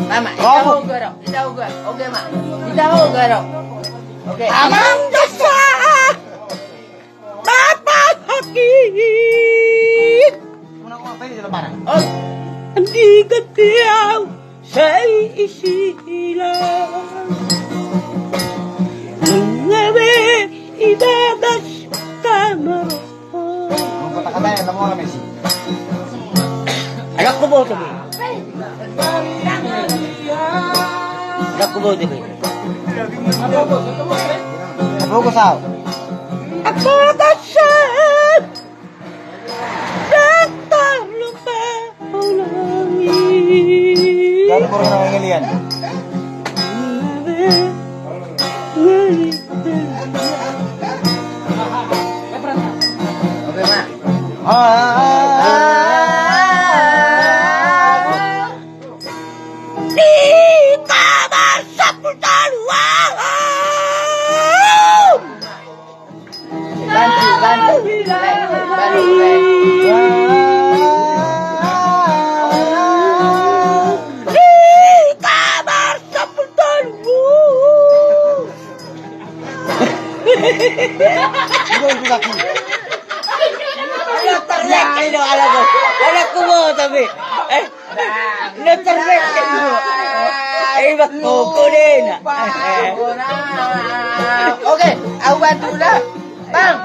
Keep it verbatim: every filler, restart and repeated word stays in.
Mama, ita ho garo, ita ho garo. Oke, Ma. Ita ho garo. Oke. Amang Dasa! Bapa Hakim! Oh. Di gatiau sai isilan. Ngabe ibagas kamar. Ada kuboto be. Ada kuboto be. Apa kau sal? Apa kau sal? Datang lupa ulangi. Lalu korang ngelian. Oke, Mak. Ah, ah, ah, ah. Di kamar sepuluh taluan. Bantu, bantu. Bantu, bantu. Di kamar sepuluh taluan. Anak kuboto be. Eh, na terbekin. Eh, bang, koko dena. Oke, au bantu dah. Bang,